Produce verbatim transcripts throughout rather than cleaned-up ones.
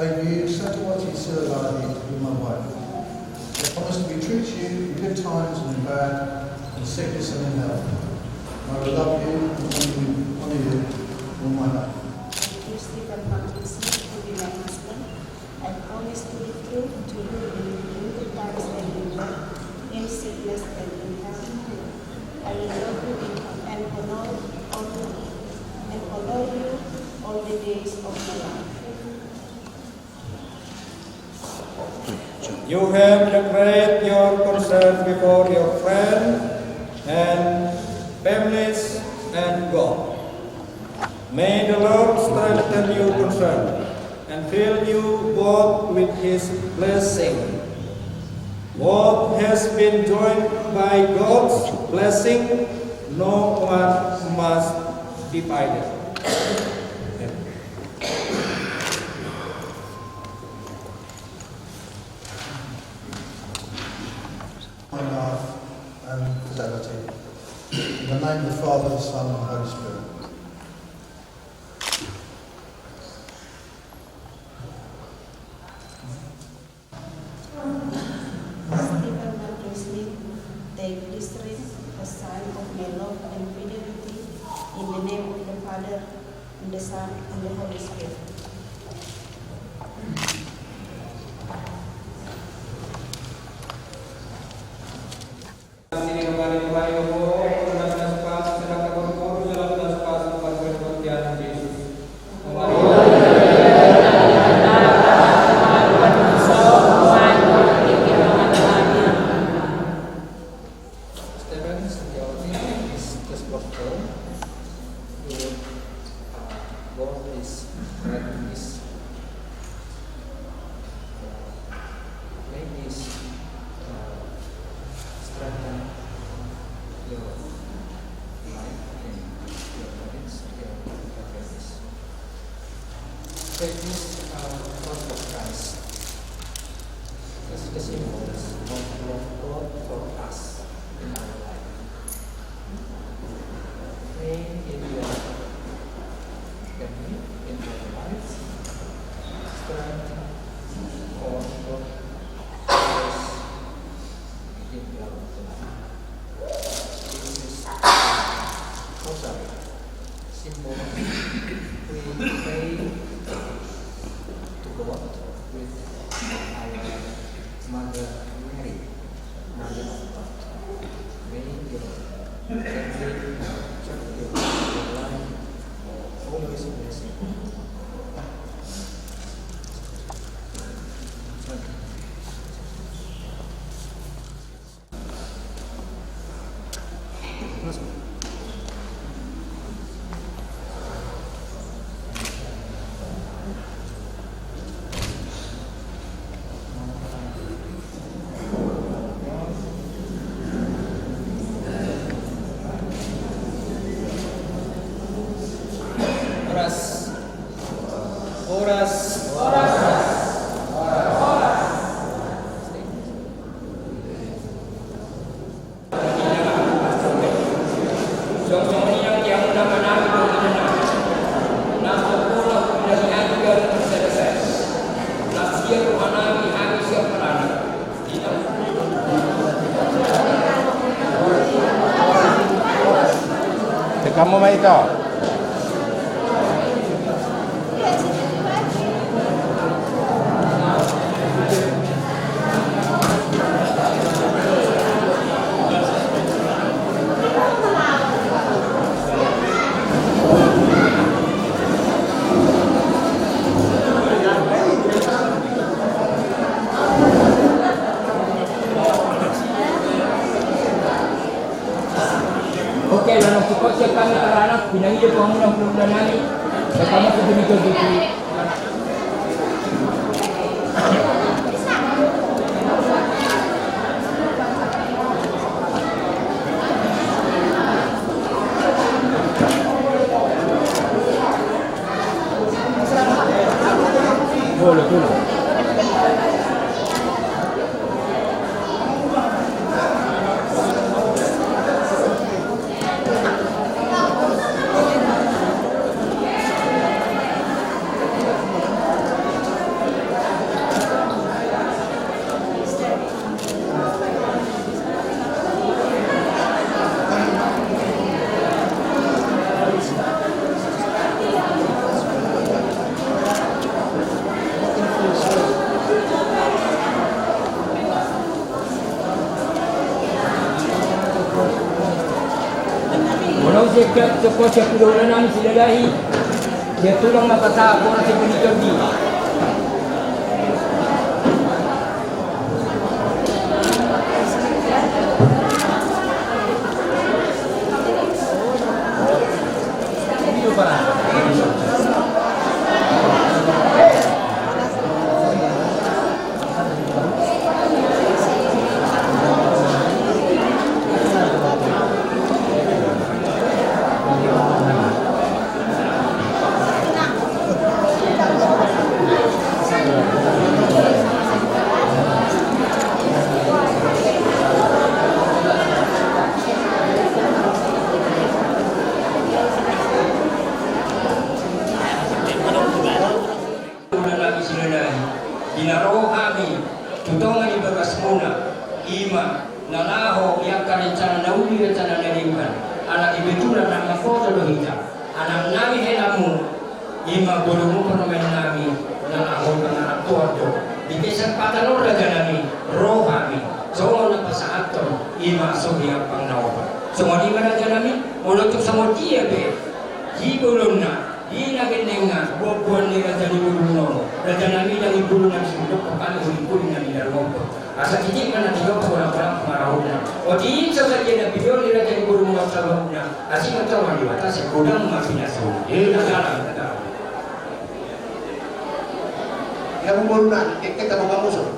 You, such a what you said about me to be my wife. I promise to be true to you in good times and in bad, in sickness and in health. And I will love you and honor you, honor you all my life. I, Stephen Baptist, to be my husband. I promise to be true to you in good times and in bad, in sickness and in health. I will love you and honor, and honor you all the days of my life. You have declared your consent before your friends and families and God. May the Lord strengthen your consent and fill you both with his blessing. What has been joined by God's blessing, no one must divide it. My love and fidelity. In the name of the Father, the Son, and the Holy Spirit. Stephen Baptist, take this ring, a sign of my love and fidelity, in the name of the Father, and the Son, and the Holy Spirit. Stephen Setiawati is just perform with, uh, God is right in this. Uh, may this, uh, strengthen your life and your marriage, your families. Take this, uh, cross of Christ as a symbol of love of God for us in our life. May it be a family in our lives, strength for God, Christ in your life. This is Rosary, symbol we pray to God with our Mother Mary, Mother of God. May your family, your life, always blessing. Horas. Horas. Horas. Kamu mai to. Oke, langsung kau siap kami anak-anak, pinangi dia pengamunan keluarga nami. Pertama ke demi ke buku. Dekat sekolah kuda nami Silalahi. Dia tulang maka tak orang seperti tadi. Tulang nami Silalahi, di na ro hami tu tonga ni bagasmuna, i ma na laho di angka rencana na uli, rencana na denggan, ala di betul na mamboto do hita, anaknami helamu, i ma borumu parumaennami, na laho mangalangkohon do. Di kesempatan on rajanami, ro hami songon na pasahathon, i ma so di ampang na opat. Songon i ma rajanami, molo tung songon dia pe di bolonna, di na gellengna, buat-buat ni raja ni boru on, rajanami, ndang i boru na sunduk, bukan huling-huling na di dalam ompung. Asa titik ma na tiga puluh orang marahutna. Otik so saja na video ni raja ni boru on sabaukna. Asi ma tau ma di batas, godang ma pinasu. Eh, na dalam, na dalam. Ya, boru na, kita buka musuh.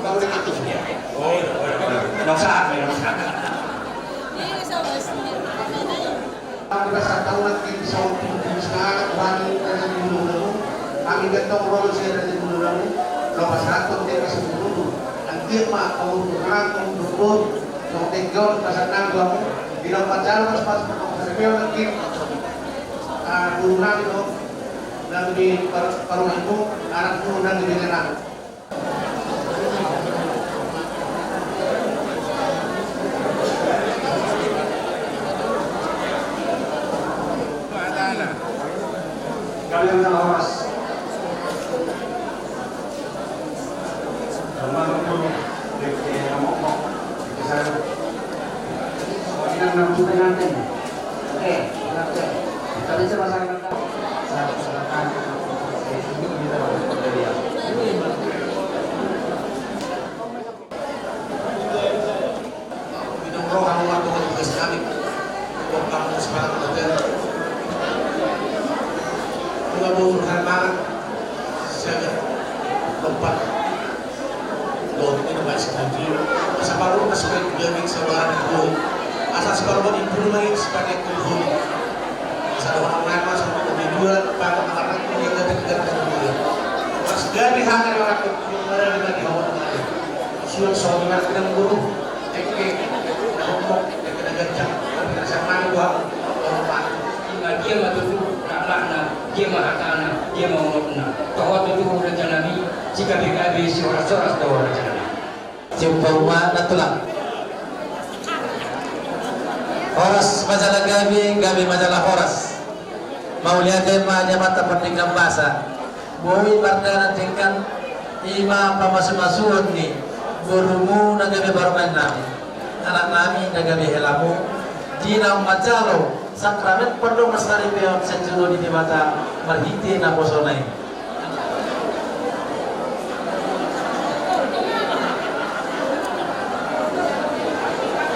Kau udah mati dia. Oh, iya, iya, iya. Nggak usah, nggak usah. Kami pasahat ma nangkin songon pintu semangat, wani, raja ni boru on. Kami gantong rolo si raja ni boru on. Lo pasahat kau dia kasih boru. Nanti ma kau tulang, kau boru. Songon dia kau pasahat nang kau. Di dalam pacaran pas pas kau kasih nangkin. Ah, boru nang itu. Nang di par-, parumaenmu, anakmu nang di bini nang. Kalian telah horas. Teman-teman, di, di, di, di sana. Oh, ini enam juta nanti. Oke, oke. Tapi saya pasang. Minum roha, menguat dengan tugas kami. Buat kamu semangat latihan. Bunga bulu kan banget. Siaga. Lompat. Dohot ni na baen sapuji. Asa paruhut na sude tu gabe sabaran ni Tuhan. Asa siparuhut ni Tuhan ma i sipaneang tu Tuhan. Asa dohot na ma songon na dua, paruhut na ma i na tiga, na dua. Asa gabe hata ni orang tu Tuhan, na di hawat na. Suang songon na tiga guru. Ekke na homok, ekke na ganjang. Tapi na siap mani buat. Dia ma tutu na anakna, dia ma hatana, dia ma unokna. Toho tutu rajanami, sigabe-gabe, sihoras-horas do rajanami. Siumpama na tulang. Horas ma jala gabe, gabe ma jala horas. Mauliate ma di Amanta Pardenggan Basa. Boi pardenggan, i ma pamasu-masuon ni borumu na gabe parumaennami, anaknami na gabe helamu, di naung manjalo sakramen pardongansaripeon sian jolo ni Debata marhite naposona i.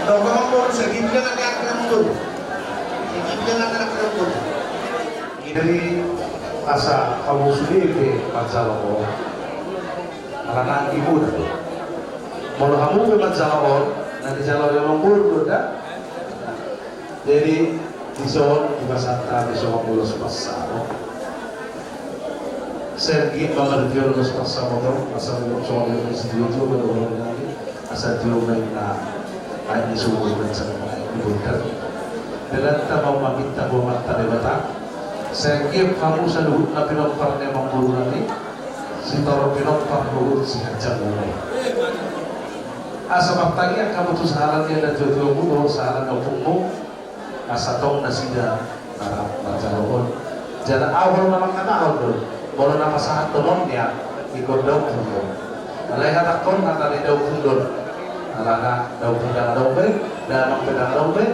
Dong, amang boru, sadia na angka na mangolu? Sadia na angka na mangolu? Jadi asa hamu sude pe manjalo on, ala nangkin muna. Molo hamu pe manjalo on, na dijalo i amang boru do da. Jadi dison dipasahat hami songon ulos passa. Sai anggiat ma marhite ulos passa motong, asa songon ulos dua dua ma do ulos nami. Asa tio ma inna aek ni sumur, baen saluhut aek ni bondar. Dalanta ma maminta tu Amanta Debata. Sai anggiat hamu saluhutna pinompar ni amang boru nami, sitorop pinompar huhut sihanjang muna. Asa martangiang hamu tu sahala ni adat tuatua muna, sahala ni ompungmu. Asa tong nasida na rap manjalo on. Jala ahu na manghatahon do, molo na pasahathon on nian, ingkon daompung do. Alai hatangkon hata ni daompung do on. Alana daompung ndang adong be. Damang pe ndang adong be,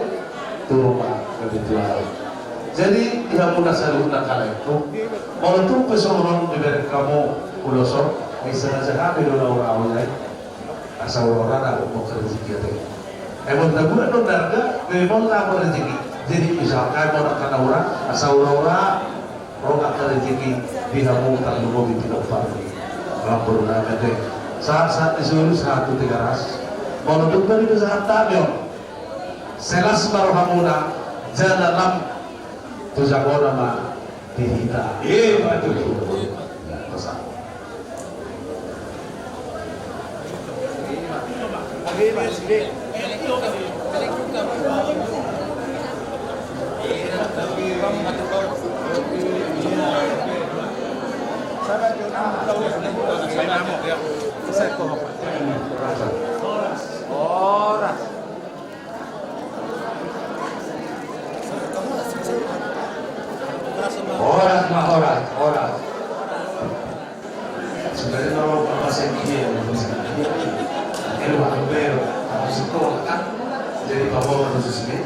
tu Roma gabe tualang. Jadi di hamuna saluhutna kalengku, molo tung pe songon on dibereng hamu ulos on, ai sengaja hami do na ura au i, asa ura-ura na adong rejeki ate. Ai molo tabuat do na arga, memang na adong rejeki. Jadi misalkan molo angka na ura, asa ura-ura, ro angka rejeki di hamu tarlumobi pinompar ni namboru nami ate. Sahat-sahat ni solu, sahat tu Tigaras. Molo tung pe dipasahat hami on, selas ma rohamuna, jala lam tu jabona ma di hita. Ima tutu. Horas. Horas ma, horas, horas. Sebenarnya kalau Bapak saya dia, Bapak saya dia. Ini Bapak Bel, Bapak Siko, kan? Jadi Bapak Bapak khusus ini.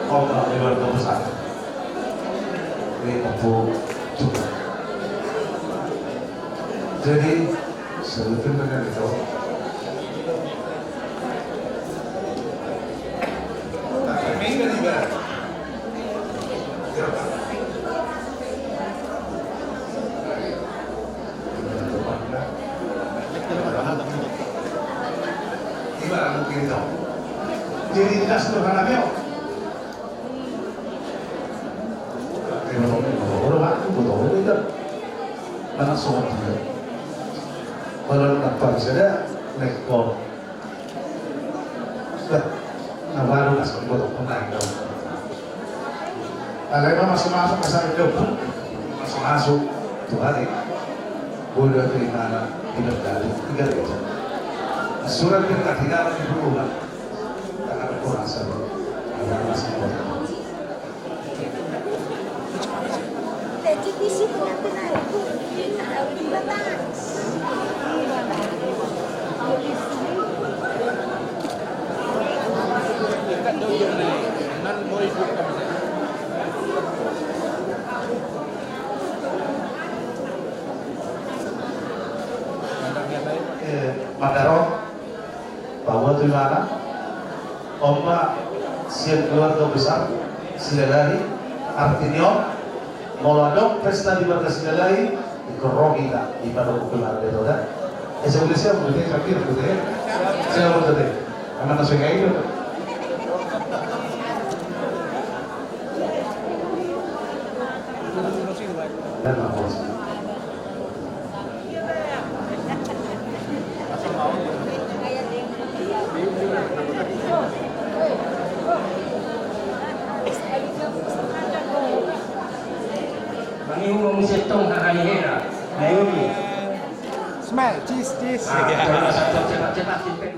Bapak Iwan Bapak saya. Ini Bapak juga. Jadi, sebetulnya kan itu. Jadi, das tu kan, Amel? Kalau nak pakai saja, naik kol. Dah, na baru masuk botok pemain dong. Kalau emang masuk-masuk, masuk-masuk. Tuhan, eh. Bodoh tu imana, hidup dari tiga itu. Surat berkat hidup di rumah. Tangan kurang satu. Ada masuk botok. Eh, Mandaro. Bahwa tu imana, on ma sian keluarga besar Silalahi, arti ni on, molo adong pesta di marga Silalahi, ingkon ro hita, i ma dohot keluarga, to da. Eh, sebelum siap, betul, terakhir, betul, ya? Siap, betul, ya? Emang langsung kayak itu. Dan apa? Mangihu ma muse tong hahani hela. Ayo ni. Smile, cheese, cheese. Ah, coba satu, cepat, cepat, cepat.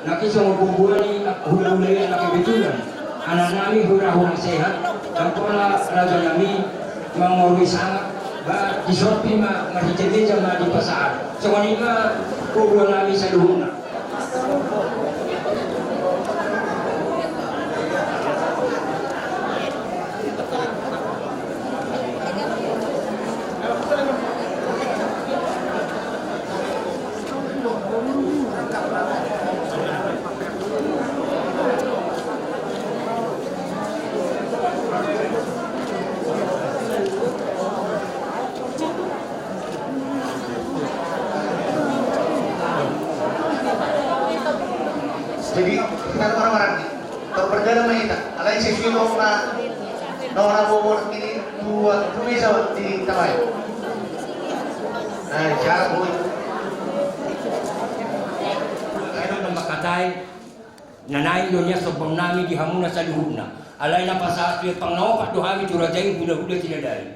Nangkin songon pamboan ni hulahula i, na kebetulan anak nami hurang-hurang sehat, ndang pola raja nami mangorui sangap, ba disorpi ma, marhite meja ma dipasahat. Songon i ma pamboan nami saluhutna. Jadi, kita marang-marang ni. Tor pardalanan ma hita. Alai sesuai ma na nora bobo nangkin i, dua, dua mesa di tabai. Nah, jalan boy. Ayo, na mangkatai, na naeng do nian sombang nami di hamuna saluhutna. Alai na pasahat tu hepang na opat do hami tu raja i, hulahula Silalahi.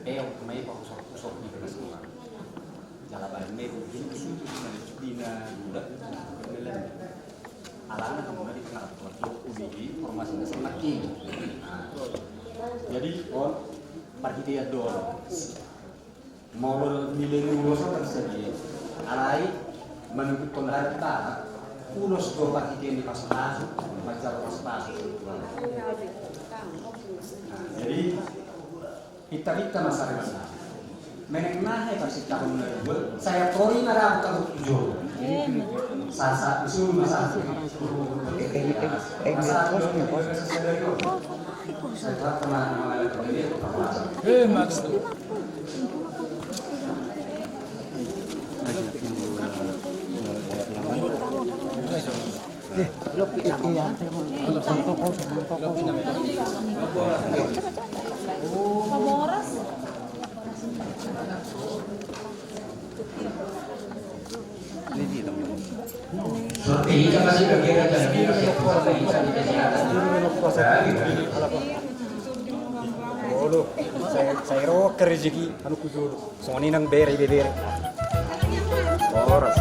Pe on mai pa usok usok ni penas kuang. Jala baen me jadi kesutu di na udah. Alana kamu di tengah waktu udah di formasi nasional ini. Jadi on parhitean dolo. Molo nilai ni ulos tersedia. Alai menurut pendapat ulos do parhitean di pasu-pasu, manjalo pasu-pasu. Nah, jadi Pinta-pinta ma sari masa. Menek nahe pasti tahun dua ribu. Saya proi na dapat tahun tujuh. Sasa usul masa. Masa. Saya tak pernah mengalami. Eh, Mas. Olo, sai, sai roha rezeki anu kujolo. Songon i nang bere, bebere. Horas.